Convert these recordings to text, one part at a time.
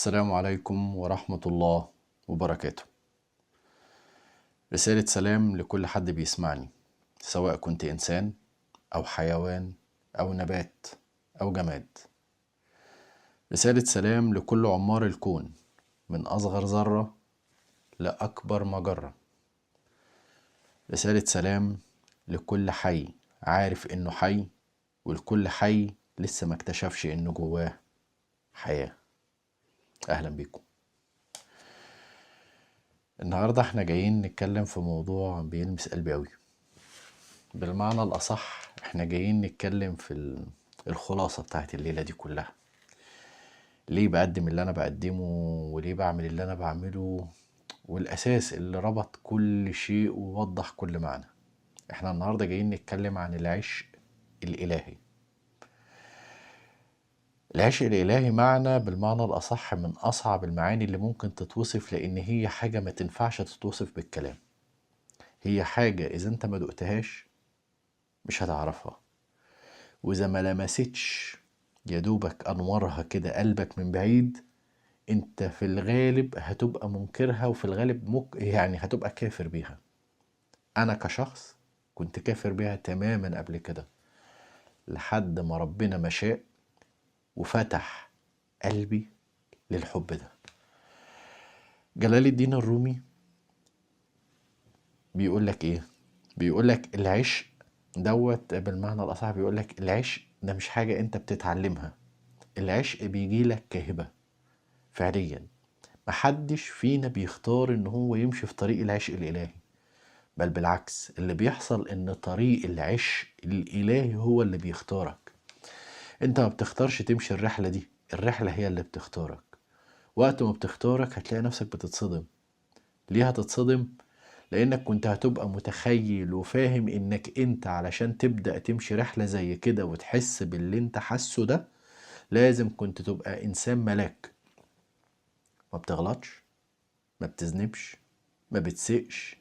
السلام عليكم ورحمة الله وبركاته. رسالة سلام لكل حد بيسمعني، سواء كنت إنسان أو حيوان أو نبات أو جماد. رسالة سلام لكل عمار الكون، من أصغر ذرة لأكبر مجرة. رسالة سلام لكل حي عارف إنه حي، ولكل حي لسه ما اكتشفش إنه جواه حياة. أهلا بيكم. النهاردة احنا جايين نتكلم في موضوع بيلمس قلبي أوي. بالمعنى الأصح احنا جايين نتكلم في الخلاصة بتاعت الليلة دي كلها. ليه بقدم اللي أنا بقدمه، وليه بعمل اللي أنا بعمله، والأساس اللي ربط كل شيء ووضح كل معنى. احنا النهاردة جايين نتكلم عن العشق الإلهي. العشق الإلهي معنى بالمعنى الأصح من أصعب المعاني اللي ممكن تتوصف، لأن هي حاجة ما تنفعش تتوصف بالكلام. هي حاجة إذا أنت ما دقتهاش مش هتعرفها، وإذا ما لمستش يدوبك أنوارها كده قلبك من بعيد، أنت في الغالب هتبقى منكرها، وفي الغالب يعني هتبقى كافر بيها. أنا كشخص كنت كافر بيها تماما قبل كده، لحد ما ربنا ما شاء وفتح قلبي للحب ده. جلال الدين الرومي بيقول لك ايه؟ بيقول لك العشق دوت بالمعنى الاصح، بيقول لك العشق ده مش حاجة انت بتتعلمها، العشق بيجي لك كهبة. فعليا محدش فينا بيختار ان هو يمشي في طريق العشق الالهي، بل بالعكس اللي بيحصل ان طريق العشق الالهي هو اللي بيختارك. انت ما بتختارش تمشي الرحلة دي، الرحلة هي اللي بتختارك. وقت ما بتختارك هتلاقي نفسك بتتصدم. ليه هتتصدم؟ لانك كنت هتبقى متخيل وفاهم انك انت علشان تبدأ تمشي رحلة زي كده وتحس باللي انت حاسه ده لازم كنت تبقى انسان ملاك، ما بتغلطش، ما بتذنبش، ما بتسقش،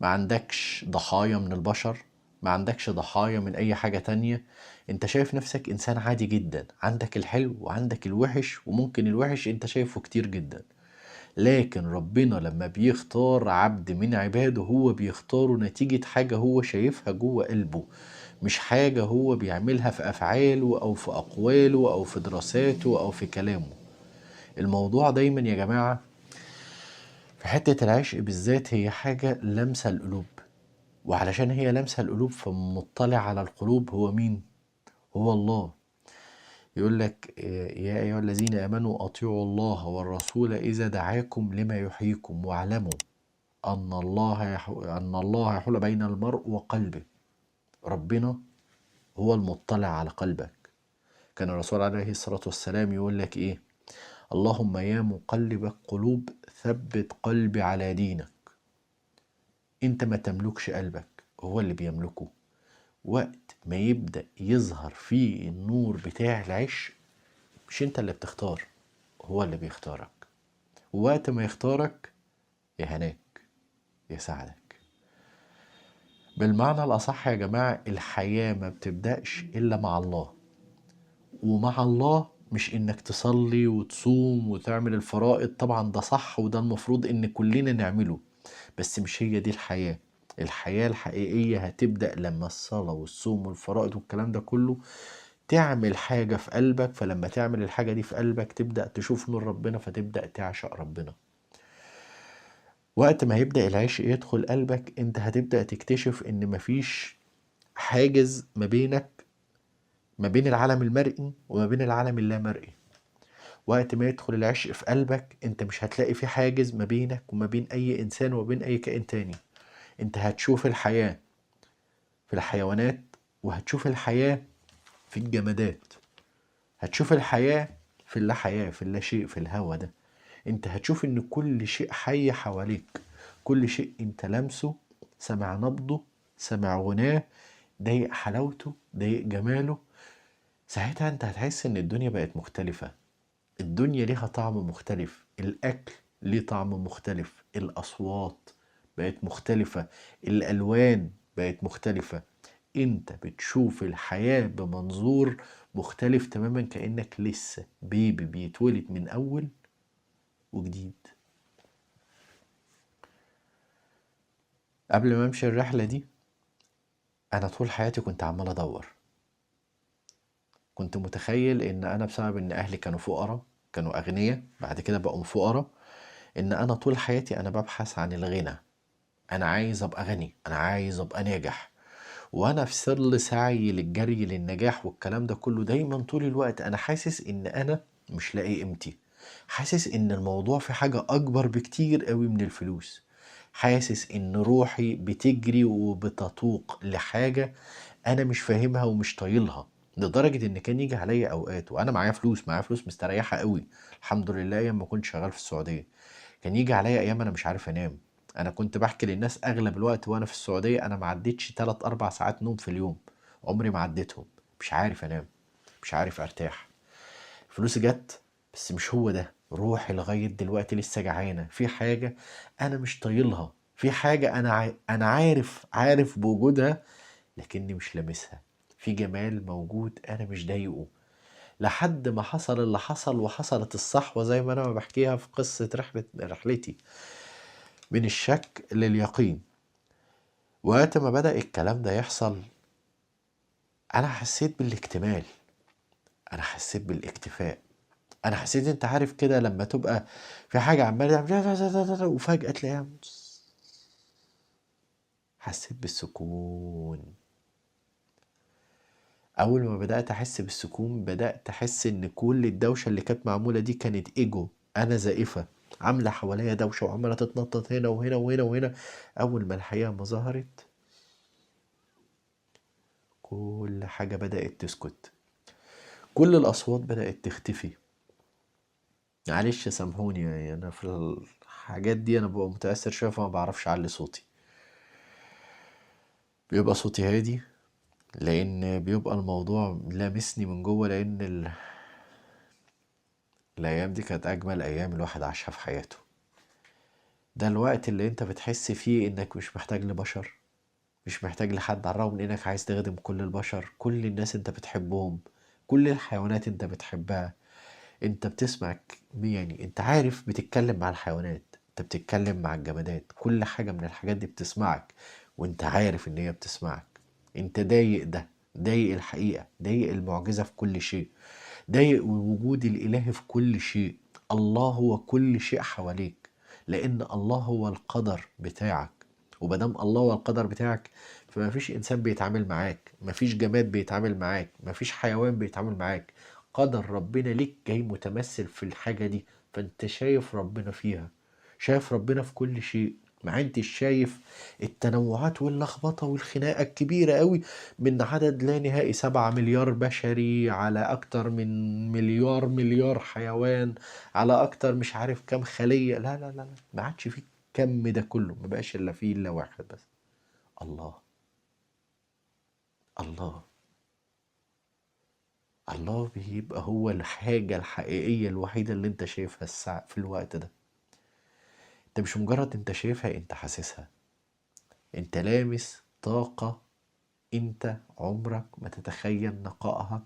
ما عندكش ضحايا من البشر، ما عندكش ضحايا من اي حاجة تانية. انت شايف نفسك انسان عادي جدا، عندك الحلو وعندك الوحش، وممكن الوحش انت شايفه كتير جدا. لكن ربنا لما بيختار عبد من عباده هو بيختاره نتيجة حاجة هو شايفها جوه قلبه، مش حاجة هو بيعملها في افعاله او في اقواله او في دراساته او في كلامه. الموضوع دايما يا جماعة في حتة العشق بالذات هي حاجة لمسة القلوب، وعلشان هي لمسة القلوب فمطلع على القلوب هو مين؟ هو الله. يقول لك يا أيها الذين آمنوا أطيعوا الله والرسول إذا دعاكم لما يحييكم واعلموا أن الله يحول بين المرء وقلبه. ربنا هو المطلع على قلبك. كان الرسول عليه الصلاة والسلام يقول لك إيه؟ اللهم يا مقلب القلوب ثبت قلبي على دينك. انت ما تملكش قلبك، هو اللي بيملكه. وقت ما يبدأ يظهر فيه النور بتاع العشق مش انت اللي بتختار، هو اللي بيختارك. ووقت ما يختارك يا هناك يا سعدك. بالمعنى الأصح يا جماعة الحياة ما بتبدأش إلا مع الله، ومع الله مش انك تصلي وتصوم وتعمل الفرائض، طبعا ده صح وده المفروض ان كلنا نعمله، بس مش هي دي الحياة. الحياة الحقيقية هتبدأ لما الصلاة والصوم والفرائض والكلام ده كله تعمل حاجة في قلبك، فلما تعمل الحاجة دي في قلبك تبدأ تشوف نور ربنا، فتبدأ تعشق ربنا. وقت ما هيبدأ العشق يدخل قلبك انت هتبدأ تكتشف ان مفيش حاجز ما بينك ما بين العالم المرئي وما بين العالم اللامرئي. وقت ما يدخل العشق في قلبك انت مش هتلاقي في حاجز ما بينك وما بين اي انسان وما بين اي كائن تاني. انت هتشوف الحياة في الحيوانات، وهتشوف الحياة في الجمادات، هتشوف الحياة في اللا حياة، في اللا شيء، في الهوى ده. انت هتشوف ان كل شيء حي حواليك، كل شيء انت لمسه، سمع نبضه، سمع غناه، ضايق حلاوته، ضايق جماله. ساعتها انت هتحس ان الدنيا بقت مختلفة، الدنيا ليها طعم مختلف، الأكل ليه طعم مختلف، الأصوات بقت مختلفة، الألوان بقت مختلفة. انت بتشوف الحياة بمنظور مختلف تماما، كأنك لسه بيبي بيتولد من أول وجديد. قبل ما امشي الرحلة دي انا طول حياتي كنت عمال ادور، كنت متخيل ان انا بسبب ان اهلي كانوا فقراء، كانوا اغنياء بعد كده بقوا فقراء، ان انا طول حياتي انا ببحث عن الغنى، انا عايز ابقى غني، انا عايز ابقى ناجح، وانا في سر سعي للجري للنجاح والكلام ده كله دايما طول الوقت انا حاسس ان انا مش لاقي قيمتي، حاسس ان الموضوع في حاجة اكبر بكتير قوي من الفلوس، حاسس ان روحي بتجري وبتطوق لحاجة انا مش فاهمها ومش طايلها، لدرجة ان كان يجي عليا اوقات وانا معايا فلوس، معايا فلوس مستريحة قوي الحمد لله ايام ما كنت شغال في السعودية، كان يجي عليا ايام انا مش عارف انام. انا كنت بحكي للناس اغلب الوقت وانا في السعودية انا ما عديتش 3-4 ساعات نوم في اليوم، عمري ما عديتهم، مش عارف انام، مش عارف ارتاح. فلوسي جت بس مش هو ده، روحي لغاية دلوقتي لسه جعانة، في حاجة انا مش طايلها، في حاجة انا عارف بوجودها لكني مش لامسها، في جمال موجود انا مش ضايقه. لحد ما حصل اللي حصل وحصلت الصحوة زي ما انا ما بحكيها في قصة رحلتي من الشك لليقين. وقت ما بدأ الكلام ده يحصل انا حسيت بالاكتمال، انا حسيت بالاكتفاء، انا حسيت انت عارف كده لما تبقى في حاجة عمالة وفجأة تلاقيها، حسيت بالسكون. اول ما بدأت احس بالسكون بدأت احس ان كل الدوشة اللي كانت معمولة دي كانت ايجو، انا زائفة عاملة حواليا دوشة وعمالة تتنطط هنا وهنا وهنا وهنا. اول ما الحقيقة ما ظهرت كل حاجة بدأت تسكت، كل الاصوات بدأت تختفي. معلش سامحوني، انا في الحاجات دي انا ببقى متأثر شوية فما بعرفش اعلي صوتي، بيبقى صوتي هادي لان بيبقى الموضوع لامسني من جوه، لان الايام دي كانت اجمل ايام الواحد عاشها في حياته. ده الوقت اللي انت بتحس فيه انك مش محتاج لبشر، مش محتاج لحد، على الرغم من انك عايز تخدم كل البشر، كل الناس انت بتحبهم، كل الحيوانات انت بتحبها، انت بتسمع يعني انت عارف بتتكلم مع الحيوانات، انت بتتكلم مع الجمادات، كل حاجة من الحاجات دي بتسمعك وانت عارف ان هي بتسمعك. انت ضايق ده، ضايق الحقيقة، ضايق المعجزة في كل شيء، ضايق وجود الإله في كل شيء. الله هو كل شيء حواليك، لأن الله هو القدر بتاعك، ومادام الله هو القدر بتاعك فما فيش إنسان بيتعامل معاك، ما فيش جماد بيتعامل معاك، ما فيش حيوان بيتعامل معاك. قدر ربنا ليك جاي متمثل في الحاجة دي، فأنت شايف ربنا فيها، شايف ربنا في كل شيء. مع انت شايف التنوعات واللخبطة والخناقة الكبيرة قوي من عدد لا نهائي، 7 مليار بشري على اكتر من مليار حيوان، على اكتر مش عارف كام خلية. لا لا لا لا، ما عادش فيه كم ده كله، ما بقاش الا فيه الا واحد بس، الله. الله الله بيبقى هو الحاجة الحقيقية الوحيدة اللي انت شايفها الساعة في الوقت ده. انت مش مجرد انت شايفها، انت حاسسها، انت لامس طاقة انت عمرك ما تتخيل نقائها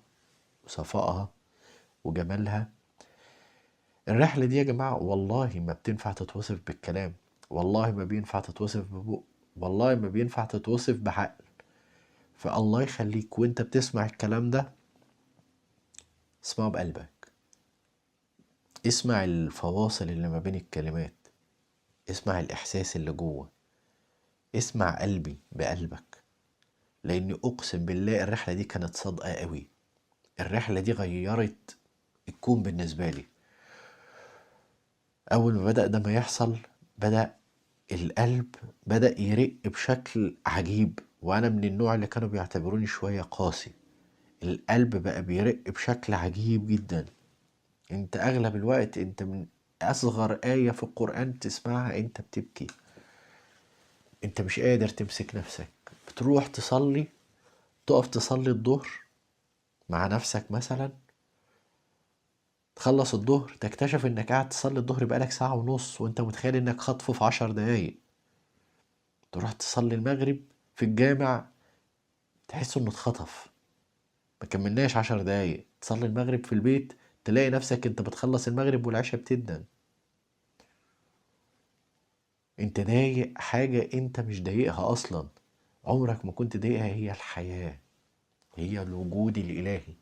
وصفائها وجمالها. الرحلة دي يا جماعة والله ما بتنفع تتوصف بالكلام، والله ما بينفع تتوصف ببق، والله ما بينفع تتوصف بعقل. فالله يخليك وانت بتسمع الكلام ده اسمعه بقلبك، اسمع الفواصل اللي ما بين الكلمات، اسمع الإحساس اللي جوه، اسمع قلبي بقلبك، لأني أقسم بالله الرحلة دي كانت صادقة قوي. الرحلة دي غيرت الكون بالنسبة لي. أول ما بدأ ده ما يحصل بدأ القلب بدأ يرق بشكل عجيب، وأنا من النوع اللي كانوا بيعتبروني شوية قاسي. القلب بقى بيرق بشكل عجيب جدا. انت أغلب الوقت انت من أصغر آية في القرآن تسمعها أنت بتبكي، أنت مش قادر تمسك نفسك، بتروح تصلي، تقف تصلي الظهر مع نفسك مثلا، تخلص الظهر تكتشف إنك قاعد تصلي الظهر بقالك ساعة ونص وأنت متخيل إنك خطفه في 10 دقايق. تروح تصلي المغرب في الجامع تحس إنه اتخطف، ما كملناش 10 دقايق. تصلي المغرب في البيت تلاقي نفسك أنت بتخلص المغرب والعشاء بتدن. انت ضايق حاجة انت مش ضايقها اصلا، عمرك ما كنت ضايقها. هي الحياة، هي الوجود الالهي،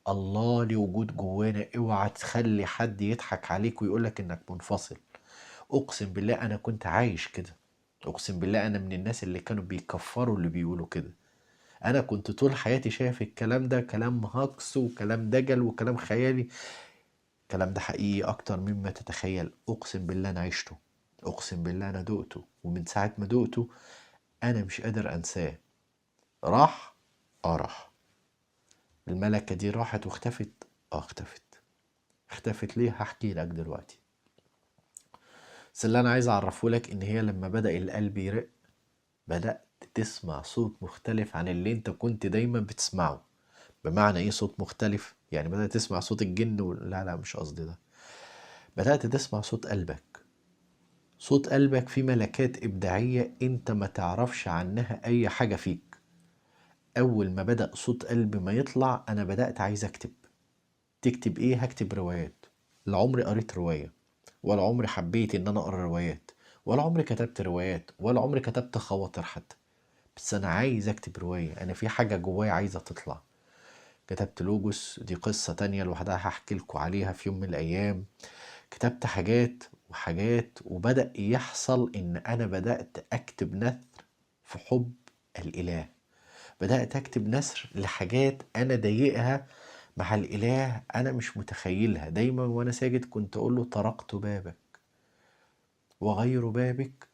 الله ليه وجود جوانا. اوعى تخلي حد يضحك عليك ويقولك انك منفصل. اقسم بالله انا كنت عايش كده، اقسم بالله انا من الناس اللي كانوا بيكفروا اللي بيقولوا كده. انا كنت طول حياتي شايف الكلام ده كلام هجص وكلام دجل وكلام خيالي. الكلام ده حقيقي اكتر مما تتخيل. اقسم بالله انا عشته، اقسم بالله انا دقته، ومن ساعة ما دقته انا مش قادر انساه. راح، راح. الملكة دي راحت واختفت، اختفت. اختفت ليه؟ هحكي لك دلوقتي. بس اللي انا عايز اعرفه لك ان هي لما بدأ القلب يرق بدأت تسمع صوت مختلف عن اللي انت كنت دايما بتسمعه. بمعنى ايه صوت مختلف؟ يعني بدأت تسمع صوت الجن لا لا مش قصدي ده. بدأت تسمع صوت قلبك. صوت قلبك فيه ملكات إبداعية انت ما تعرفش عنها اي حاجة فيك. اول ما بدأ صوت قلبي ما يطلع انا بدأت عايز اكتب. تكتب ايه؟ هكتب روايات. لا عمري قريت رواية، ولا عمري حبيت ان انا اقرا روايات، ولا عمري كتبت روايات، ولا عمري كتبت خواطر حتى. بس انا عايز اكتب رواية، انا في حاجة جوايا عايزة تطلع. كتبت لوجوس، دي قصة تانية لوحدها هحكي لكم عليها في يوم من الايام. كتبت حاجات وحاجات، وبدأ يحصل ان انا بدأت اكتب نثر في حب الاله. بدأت اكتب نثر لحاجات انا ضايقها مع الاله، انا مش متخيلها. دايما وانا ساجد كنت اقول له طرقت بابك وغير بابك.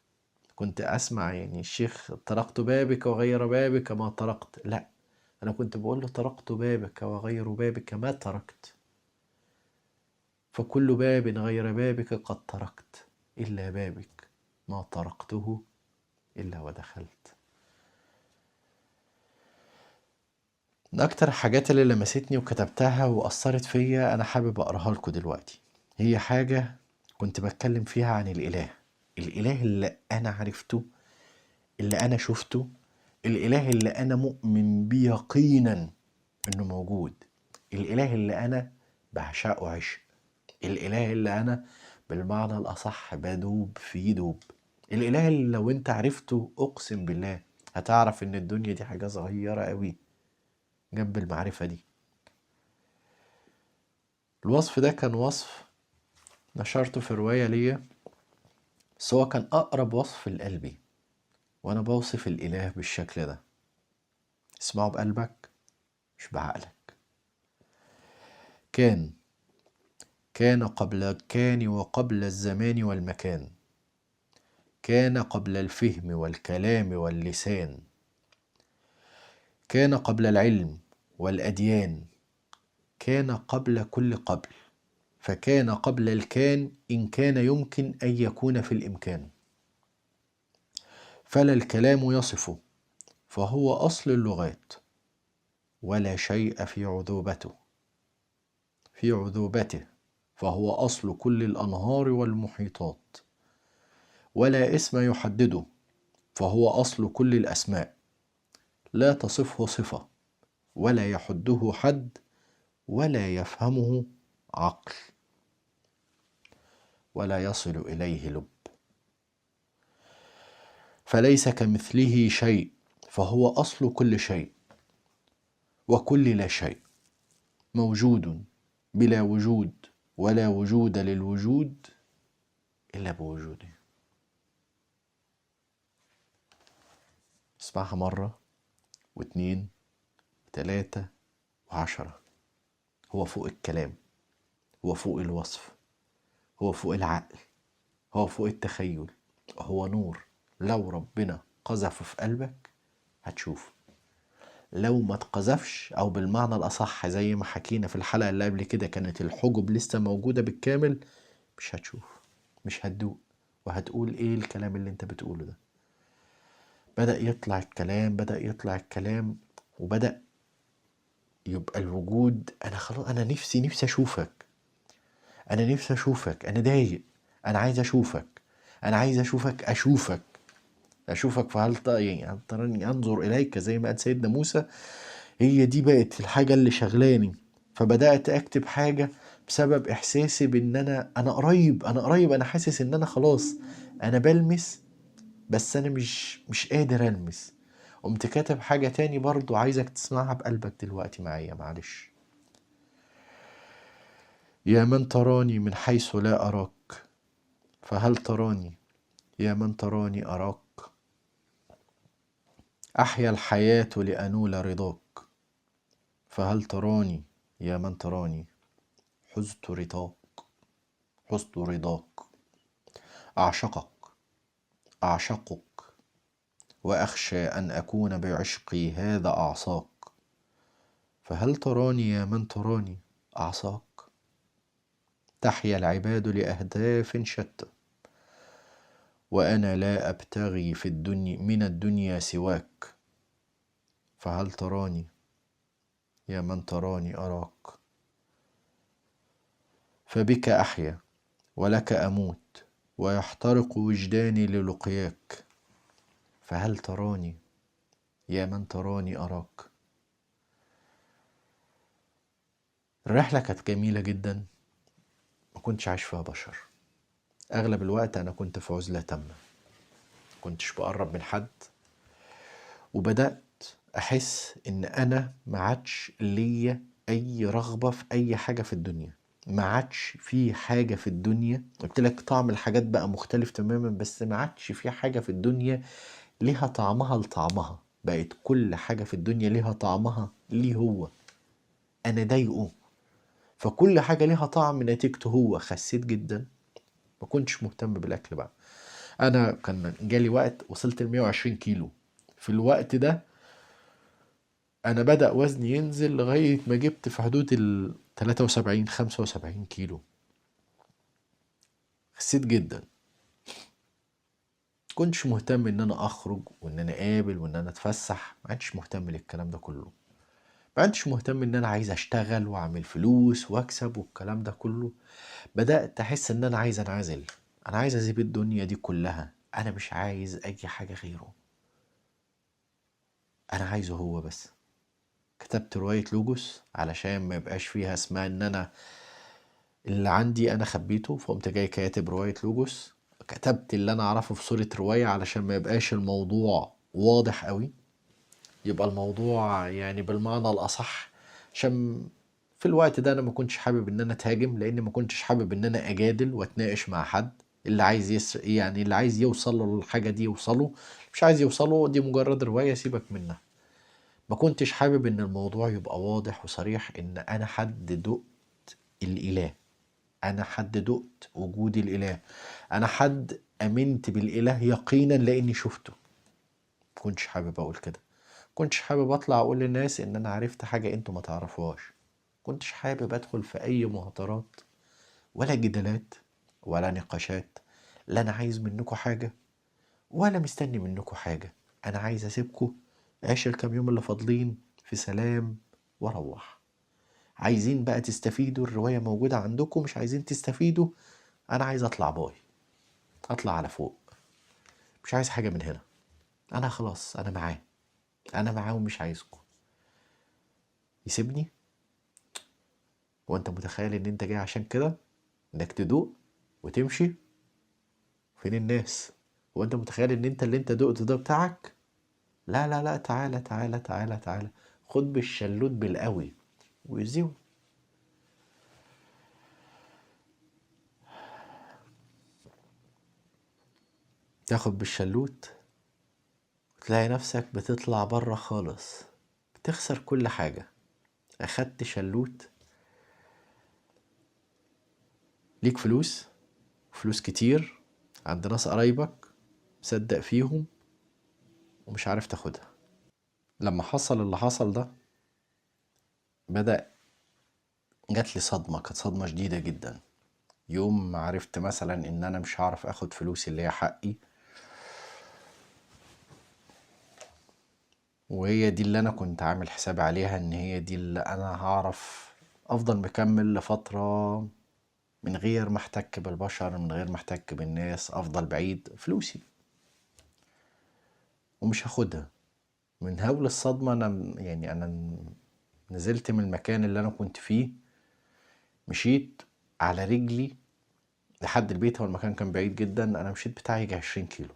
كنت اسمع يعني الشيخ طرقت بابك وغير بابك ما طرقت، لا انا كنت بقول له طرقت بابك وغير بابك ما تركت، فكل باب غير بابك قد تركت، إلا بابك ما طرقته إلا ودخلت. من أكتر الحاجات اللي لمستني وكتبتها وأثرت فيا أنا حابب أقراها لكم دلوقتي، هي حاجة كنت بتكلم فيها عن الإله. الإله اللي أنا عرفته، اللي أنا شفته، الإله اللي أنا مؤمن بيه يقينا إنه موجود، الإله اللي أنا بعشقه عشق، الإله اللي أنا بالمعنى الأصح بدوب فيه دوب، الإله اللي لو أنت عرفته أقسم بالله هتعرف إن الدنيا دي حاجة صغيرة قوي جنب المعرفة دي. الوصف ده كان وصف نشرته في رواية ليا، بس هو كان أقرب وصف لقلبي وأنا بوصف الإله بالشكل ده. اسمعه بقلبك مش بعقلك. كان قبل الكان وقبل الزمان والمكان، كان قبل الفهم والكلام واللسان، كان قبل العلم والأديان، كان قبل كل قبل، فكان قبل الكان إن كان يمكن أن يكون في الإمكان، فلا الكلام يصفه فهو أصل اللغات، ولا شيء في عذوبته فهو أصل كل الأنهار والمحيطات، ولا اسم يحدده فهو أصل كل الأسماء، لا تصفه صفة ولا يحده حد ولا يفهمه عقل ولا يصل إليه لب، فليس كمثله شيء فهو أصل كل شيء وكل لا شيء، موجود بلا وجود ولا وجود للوجود إلا بوجوده. اسمعها مرة 2 و3 و10. هو فوق الكلام، هو فوق الوصف، هو فوق العقل، هو فوق التخيل، هو نور. لو ربنا قذفه في قلبك هتشوف، لو ما تقذفش، او بالمعنى الاصح زي ما حكينا في الحلقة اللي قبل كده كانت الحجب لسه موجودة بالكامل، مش هتشوف، مش هتدوق، وهتقول ايه الكلام اللي انت بتقوله ده. بدأ يطلع الكلام، بدأ يطلع الكلام، وبدأ يبقى الوجود. انا خلاص، انا نفسي اشوفك، انا نفسي اشوفك، انا ضايق، انا عايز اشوفك، انا عايز اشوفك، اشوفك، اشوفك. فهل يعني تراني انظر اليك زي ما قال سيدنا موسى. هي دي بقت الحاجة اللي شغلاني. فبدأت اكتب حاجة بسبب احساسي بان انا قريب، انا قريب، انا حاسس ان انا خلاص، انا بلمس بس انا مش قادر المس. قمت كاتب حاجة تاني برضو عايزك تسمعها بقلبك دلوقتي معايا، معلش. يا من تراني من حيث لا أراك، فهل تراني يا من تراني أراك؟ أحيا الحياة لأنول رضاك، فهل تراني يا من تراني حزت رضاك؟ حزت رضاك. أعشقك أعشقك، وأخشى أن أكون بعشقي هذا أعصاك، فهل تراني يا من تراني أعصاك؟ تحيا العباد لأهداف شتى، وأنا لا أبتغي في الدنيا من الدنيا سواك، فهل تراني يا من تراني أراك؟ فبك أحيا ولك أموت، ويحترق وجداني للقياك، فهل تراني يا من تراني أراك؟ الرحلة كانت جميلة جدا، ما كنتش عايش فيها بشر. أغلب الوقت أنا كنت في عزلة تامة، كنتش بقرب من حد، وبدأت أحس إن أنا ما عادش ليا أي رغبة في أي حاجة في الدنيا، ما عادش في حاجة في الدنيا. قلت لك طعم الحاجات بقى مختلف تماما، بس ما عادش في حاجة في الدنيا ليها طعمها لطعمها. بقت كل حاجة في الدنيا ليها طعمها ليه هو، أنا ضايقه، فكل حاجة ليها طعم نتيجته هو. خسيت جدا، ما كنتش مهتم بالأكل بقى. أنا كان جالي وقت وصلت ل 120 كيلو، في الوقت ده أنا بدأ وزني ينزل لغاية ما جبت في حدود ال 73 75 كيلو. خسيت جدا، كنتش مهتم إن أنا أخرج وإن أنا أقابل وإن أنا أتفسح، ما عادش مهتم للكلام ده كله، ما عادش مهتم إن أنا عايز أشتغل وأعمل فلوس وأكسب والكلام ده كله. بدأت أحس إن أنا عايز أنعزل، أنا عايز أسيب الدنيا دي كلها، أنا مش عايز أي حاجة غيره، أنا عايزه هو بس. كتبت رواية لوجوس علشان ما يبقاش فيها اسمها إن أنا اللي عندي أنا خبيته، فقمت جاي كاتب رواية لوجوس، كتبت اللي أنا أعرفه في صورة رواية علشان ما يبقاش الموضوع واضح قوي، يبقى الموضوع يعني بالمعنى الأصح، عشان في الوقت ده أنا ما كنتش حابب إن أنا أتهاجم، لأن ما كنتش حابب إن أنا أجادل وأتناقش مع حد. اللي عايز يعني اللي عايز يوصل له الحاجة دي يوصله، مش عايز يوصله دي مجرد رواية سيبك منها. ما كنتش حابب إن الموضوع يبقى واضح وصريح إن أنا حد دقت الإله، أنا حد دقت وجود الإله، أنا حد أمنت بالإله يقينا لأني شفته. ما كنتش حابب أقول كده، كنتش حابب أطلع أقول للناس إن أنا عرفت حاجة أنتوا ما تعرفوهاش، كنتش حابب أدخل في أي مهاترات ولا جدالات ولا نقاشات. لا أنا عايز منكم حاجة ولا مستني منكم حاجة، أنا عايز أسيبكم عيش الكام يوم اللي فاضلين في سلام واروح. عايزين بقى تستفيدوا، الرواية موجودة عندكم، مش عايزين تستفيدوا أنا عايز أطلع باي، أطلع على فوق، مش عايز حاجة من هنا، أنا خلاص أنا معاه، أنا معاه ومش عايزكم. يسيبني؟ وأنت متخيل إن أنت جاي عشان كده، إنك تدوق وتمشي؟ فين الناس؟ وأنت متخيل إن أنت اللي أنت دقته ده بتاعك؟ لا لا لا، تعالى تعالى تعالى تعالى، خد بالشلوت بالقوي ويزيو. تاخد بالشلوت وتلاقي نفسك بتطلع بره خالص، بتخسر كل حاجة. أخدت شلوت، ليك فلوس، فلوس كتير عند ناس قرايبك مصدق فيهم ومش عارف تاخدها. لما حصل اللي حصل ده بدأ جات لي صدمة، كانت صدمة شديدة جدا. يوم ما عرفت مثلا ان انا مش هعرف اخد فلوسي اللي هي حقي، وهي دي اللي انا كنت عامل حسابي عليها، ان هي دي اللي انا هعرف افضل مكمل لفترة من غير ما احتك بالبشر، من غير ما احتك بالناس، افضل بعيد فلوسي ومش هاخدها. من هول الصدمة انا نزلت من المكان اللي انا كنت فيه، مشيت على رجلي لحد البيت. هو المكان كان بعيد جدا، انا مشيت بتاعي يجي 20 كيلو.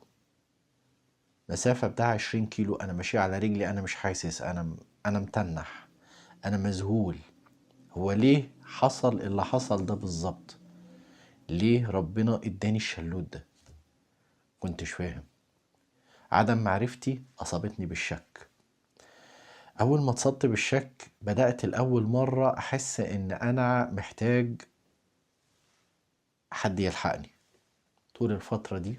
مسافة بتاع 20 كيلو انا ماشي على رجلي، انا مش حاسس، انا متنح، انا مذهول. هو ليه حصل اللي حصل ده بالظبط؟ ليه ربنا اداني الشلوت ده؟ كنتش فاهم. عدم معرفتي اصابتني بالشك. اول ما اتصبت بالشك بدأت الاول مرة احس ان انا محتاج حد يلحقني. طول الفترة دي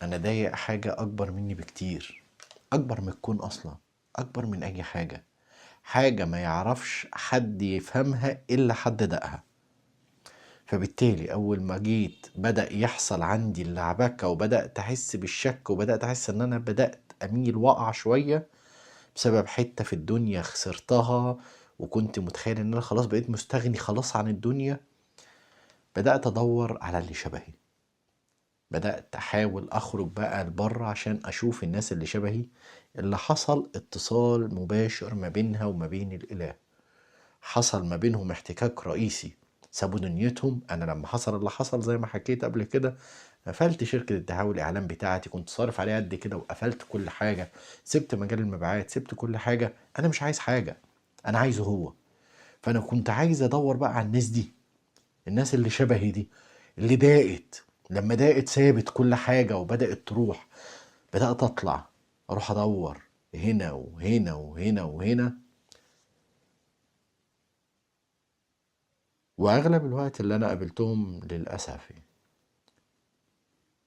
انا ضايق حاجة اكبر مني بكتير، اكبر من الكون اصلا، اكبر من اي حاجة، حاجة ما يعرفش حد يفهمها الا حد دقها. فبالتالي اول ما جيت بدأ يحصل عندي اللعبكة، وبدأت احس بالشك، وبدأت احس ان انا بدأت اميل واقع شوية بسبب حتة في الدنيا خسرتها، وكنت متخيل ان انا خلاص بقيت مستغني خلاص عن الدنيا. بدأت ادور على اللي شبهي، بدأت احاول اخرج بقى لبره عشان اشوف الناس اللي شبهي، اللي حصل اتصال مباشر ما بينها وما بين الاله، حصل ما بينهم احتكاك رئيسي، سابوا دنيتهم. انا لما حصل اللي حصل زي ما حكيت قبل كده، قفلت شركة الدعاية والإعلان بتاعتي، كنت صارف عليها قد كده، وقفلت كل حاجة، سبت مجال المبيعات، سبت كل حاجة. أنا مش عايز حاجة، أنا عايزه هو. فأنا كنت عايز أدور بقى على الناس دي، الناس اللي شبهي دي، اللي ضاقت. لما ضاقت سابت كل حاجة وبدأت تروح. بدأت أطلع أروح أدور هنا وهنا وهنا وهنا. وأغلب الوقت اللي أنا قابلتهم للأسف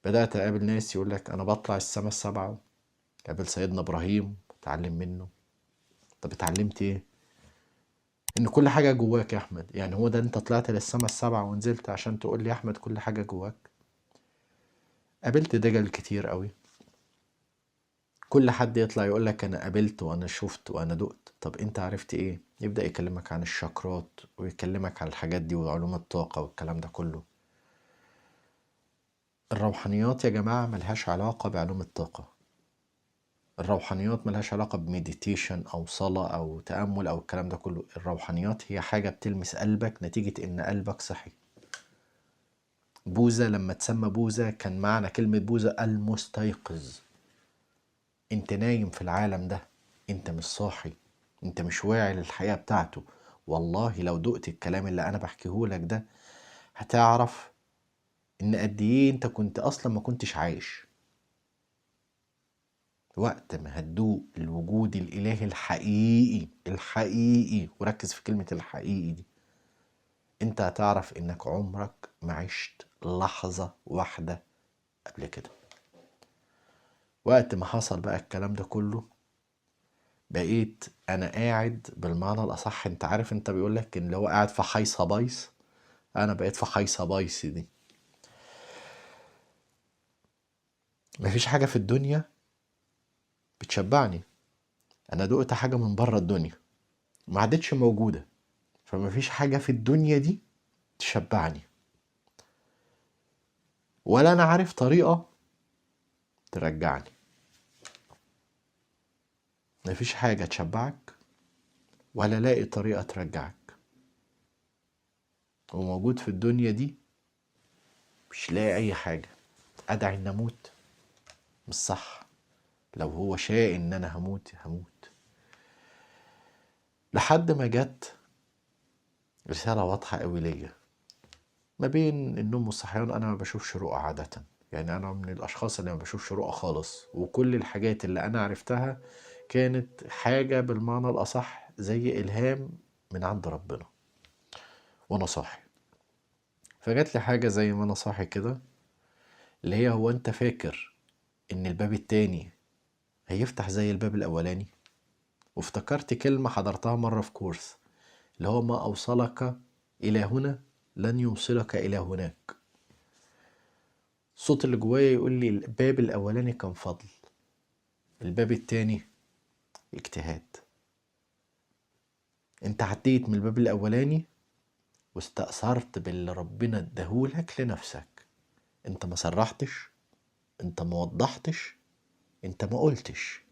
بدأت أقابل ناس يقولك أنا بطلع السما السبعة، قابل سيدنا إبراهيم اتعلم منه. طب اتعلمت إيه؟ إن كل حاجة جواك يا أحمد. يعني هو ده أنت طلعت للسما السبعة ونزلت عشان تقول لي يا أحمد كل حاجة جواك؟ قابلت دجل كتير قوي، كل حد يطلع يقولك أنا قابلت وأنا شفت وأنا دقت. طب أنت عرفت إيه؟ يبدأ يكلمك عن الشاكرات ويكلمك عن الحاجات دي وعلوم الطاقة والكلام ده كله. الروحانيات يا جماعة ملهاش علاقة بعلوم الطاقة، الروحانيات ملهاش علاقة بمديتيشن أو صلاة أو تأمل أو الكلام ده كله. الروحانيات هي حاجة بتلمس قلبك نتيجة إن قلبك صحي. بوذا لما تسمى بوذا كان معنى كلمة بوذا المستيقظ. انت نايم في العالم ده، انت مش صاحي، انت مش واعي للحقيقة بتاعته. والله لو دقت الكلام اللي انا بحكيهولك ده هتعرف ان قد ايه انت كنت اصلا ما كنتش عايش. وقت ما هتدوق الوجود الالهي الحقيقي الحقيقي، وركز في كلمة الحقيقي دي، انت هتعرف انك عمرك ما عشت لحظة واحدة قبل كده. وقت ما حصل بقى الكلام ده كله بقيت انا قاعد بالمعنى الاصح، انت عارف انت بيقولك ان اللي هو قاعد في حيصة بايص، انا بقيت في حيصة بايص دي. مفيش حاجة في الدنيا بتشبعني، انا دقت حاجة من بره الدنيا ما عادتش موجودة، فمفيش حاجة في الدنيا دي تشبعني، ولا انا عارف طريقة ترجعني. مفيش حاجة تشبعك ولا لاقي طريقة ترجعك. وموجود في الدنيا دي مش لاقي اي حاجة. ادعي ان اموت مش صح، لو هو شاء ان انا هموت هموت. لحد ما جت رسالة واضحة قوي ليا ما بين النوم والصحيان. انا ما بشوفش رؤى عادة، يعني انا من الاشخاص اللي ما بشوفش رؤى خالص، وكل الحاجات اللي انا عرفتها كانت حاجة بالمعنى الاصح زي الهام من عند ربنا وانا صاحي. فجات لي حاجة زي ما انا صاحي كده، اللي هي هو انت فاكر ان الباب التاني هيفتح زي الباب الاولاني؟ وافتكرت كلمة حضرتها مرة في كورس، اللي هو ما اوصلك الى هنا لن يوصلك الى هناك. الصوت اللي جوايا يقول لي الباب الاولاني كان فضل، الباب التاني اجتهاد. انت عديت من الباب الاولاني واستأثرت باللي ربنا اداهولك لنفسك. انت ما صرحتش، انت ما وضحتش، انت ما قلتش.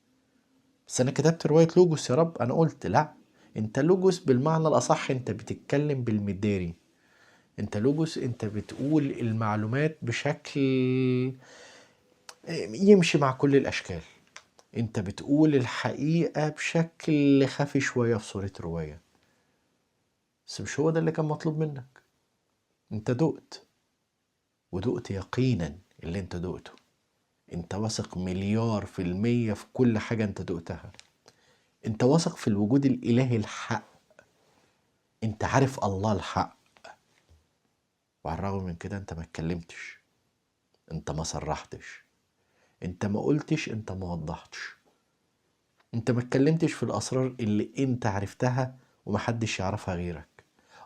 بس انا كتبت رواية لوجوس يا رب، انا قلت. لا، انت لوجوس بالمعنى الاصح، انت بتتكلم بالمداري، انت لوجوس، انت بتقول المعلومات بشكل يمشي مع كل الأشكال. انت بتقول الحقيقة بشكل خفي شوية في صورة رواية، بس مش هو ده اللي كان مطلوب منك. انت دقت، ودقت يقينا اللي انت دقته. انت واثق 1,000,000,000% في كل حاجة انت دقتها. انت واثق في الوجود الإلهي الحق، انت عارف الله الحق، وعلى الرغم من كده انت ما اتكلمتش، انت ما صرحتش، انت ما قلتش، انت ما وضحتش، انت ما اتكلمتش في الأسرار اللي انت عرفتها ومحدش يعرفها غيرك.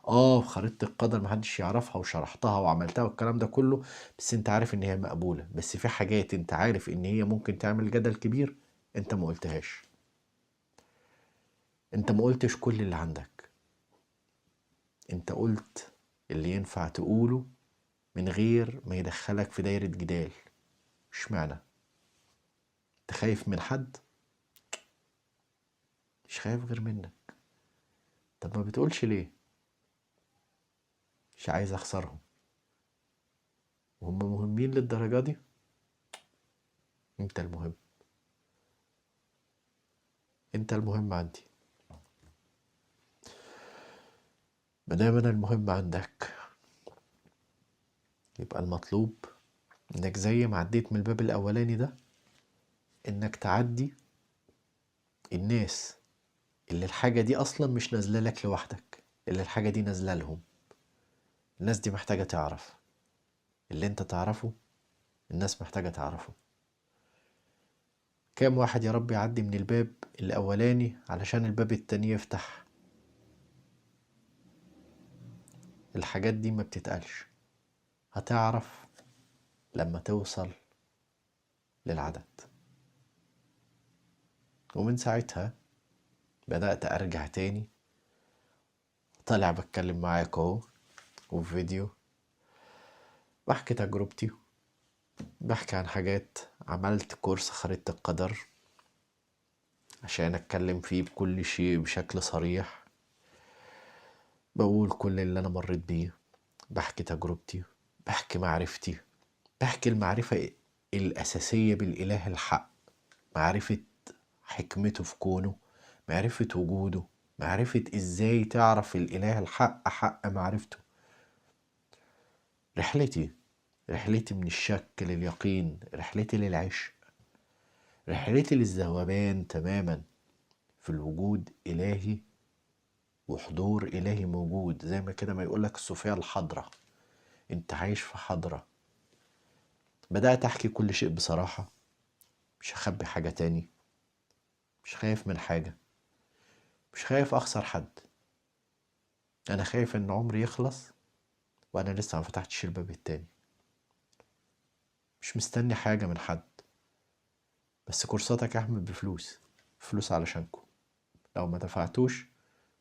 في خريطة القدر محدش يعرفها وشرحتها وعملتها والكلام ده كله، بس انت عارف ان هي مقبولة. بس في حاجات انت عارف ان هي ممكن تعمل جدل كبير، انت ما قلتهاش. انت ما قلتش كل اللي عندك، انت قلت اللي ينفع تقوله من غير ما يدخلك في دايرة جدال. اشمعنى؟ انت خايف من حد؟ مش خايف غير منك. طب ما بتقولش ليه؟ مش عايز اخسرهم. وهم مهمين للدرجة دي؟ انت المهم، انت المهم عندي. ما دام انا المهم عندك، يبقى المطلوب انك زي ما عديت من الباب الاولاني ده، انك تعدي الناس اللي الحاجة دي اصلا مش نازلة لك لوحدك، اللي الحاجة دي نازلة لهم. الناس دي محتاجة تعرف اللي انت تعرفه، الناس محتاجة تعرفه. كام واحد يا رب يعدي من الباب الاولاني علشان الباب التاني يفتح؟ الحاجات دي ما بتتقالش، هتعرف لما توصل للعدد. ومن ساعتها بدأت أرجع تاني، طالع بتكلم معاك اهو وفي فيديو، بحكي تجربتي، بحكي عن حاجات. عملت كورس خريطة القدر عشان أتكلم فيه بكل شيء بشكل صريح، بقول كل اللي أنا مريت بيه، بحكي تجربتي، بحكي معرفتي، بحكي المعرفة الأساسية بالإله الحق، معرفة حكمته في كونه، معرفة وجوده، معرفة إزاي تعرف الإله الحق حق معرفته. رحلتي من الشك لليقين، رحلتي للعشق، رحلتي للذوبان تماما في الوجود إلهي وحضور إلهي موجود. زي ما كده ما يقولك الصوفية الحضرة، انت عايش في حضرة. بدأت أحكي كل شيء بصراحة، مش هخبي حاجة تاني، مش خايف من حاجة، مش خايف أخسر حد. أنا خايف إن عمري يخلص وأنا لسه ما فتحتش الباب التاني. مش مستني حاجة من حد، بس كورساتك يا أحمد بفلوس، فلوس علشانكم، لو ما دفعتوش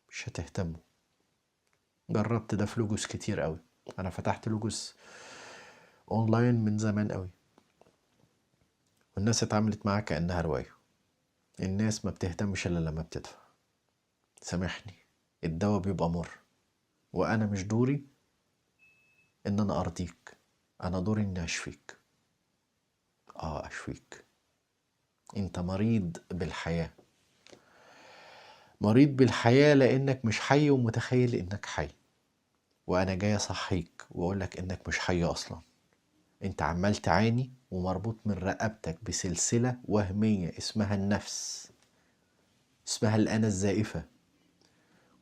مش هتهتموا. جربت ده في لوجوس كتير قوي، أنا فتحت لوجوس أونلاين من زمان قوي، والناس اتعاملت معاه كأنها رواية. الناس ما بتهتمش إلا لما بتدفع. سامحني، الدواء بيبقى مر، وأنا مش دوري إن أنا أرضيك، أنا دوري إني أشفيك. أشفيك. أنت مريض بالحياة، مريض بالحياة لأنك مش حي ومتخيل إنك حي، وأنا جاي أصحيك وأقولك إنك مش حي أصلا. أنت عمال تعاني ومربوط من رقبتك بسلسلة وهمية اسمها النفس، اسمها الأنا الزائفة.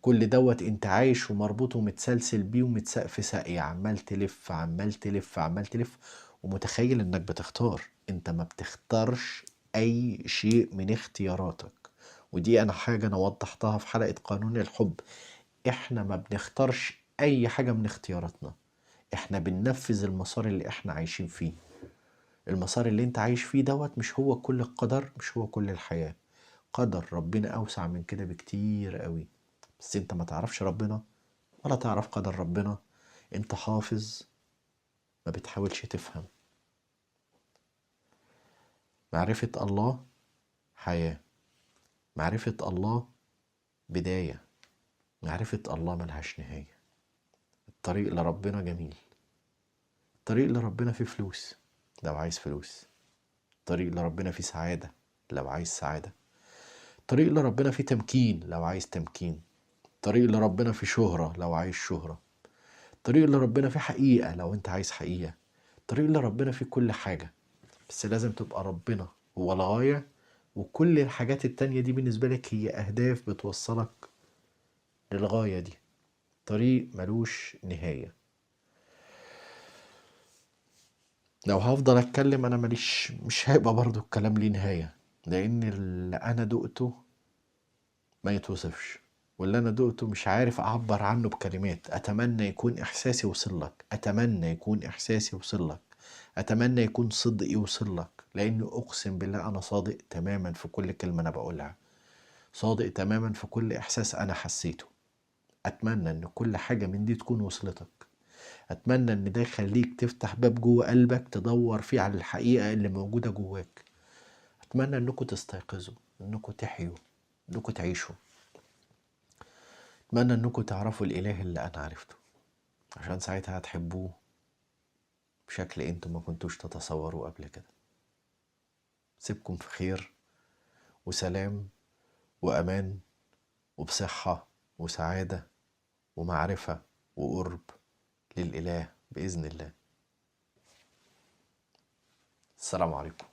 كل دوت انت عايش ومربوط ومتسلسل بيه ومتسقف ساقية، عمال تلف عمال تلف عمال تلف ومتخيل انك بتختار. انت ما بتختارش اي شيء من اختياراتك، ودي انا حاجة انا وضحتها في حلقة قانون الحب. احنا ما بنختارش اي حاجة من اختياراتنا، احنا بننفذ المسار اللي احنا عايشين فيه. المسار اللي انت عايش فيه دوت مش هو كل القدر، مش هو كل الحياة. قدر ربنا اوسع من كده بكتير قوي، بس انت ما تعرفش ربنا ولا تعرف قدر ربنا. انت حافظ، ما بتحاولش تفهم. معرفة الله حياة، معرفة الله بداية، معرفة الله ملهاش نهاية. الطريق لربنا جميل، الطريق لربنا فيه فلوس لو عايز فلوس، الطريق لربنا فيه سعادة لو عايز سعادة، الطريق لربنا فيه تمكين لو عايز تمكين، الطريق لربنا فيه شهرة لو عايز شهرة، الطريق لربنا فيه حقيقة لو انت عايز حقيقة، الطريق لربنا فيه كل حاجة. بس لازم تبقى ربنا هو الغاية، وكل الحاجات التانية دي بالنسبة لك هي أهداف بتوصلك للغاية دي. طريق ملوش نهاية. لو هفضل أتكلم أنا ماليش، مش هيبقى برضو الكلام ليه نهاية، لأن اللي أنا دقته ما يتوصفش، واللي أنا دقته مش عارف أعبر عنه بكلمات. أتمنى يكون إحساسي وصل لك، أتمنى يكون إحساسي وصل لك، أتمنى يكون صدقي وصل لك، لأنه أقسم بالله أنا صادق تماما في كل كلمة أنا بقولها، صادق تماما في كل إحساس أنا حسيته. أتمنى إن كل حاجة من دي تكون وصلتك، أتمنى إن ده يخليك تفتح باب جوه قلبك تدور فيه على الحقيقة اللي موجودة جواك. أتمنى إنكم تستيقظوا، إنكم تحيوا، إنكم تعيشوا. أتمنى إنكم تعرفوا الإله اللي أنا عرفته، عشان ساعتها هتحبوه بشكل أنتم ما كنتوش تتصوروه قبل كده. سيبكم في خير وسلام وأمان وبصحة وسعادة ومعرفة وقرب للإله بإذن الله. السلام عليكم.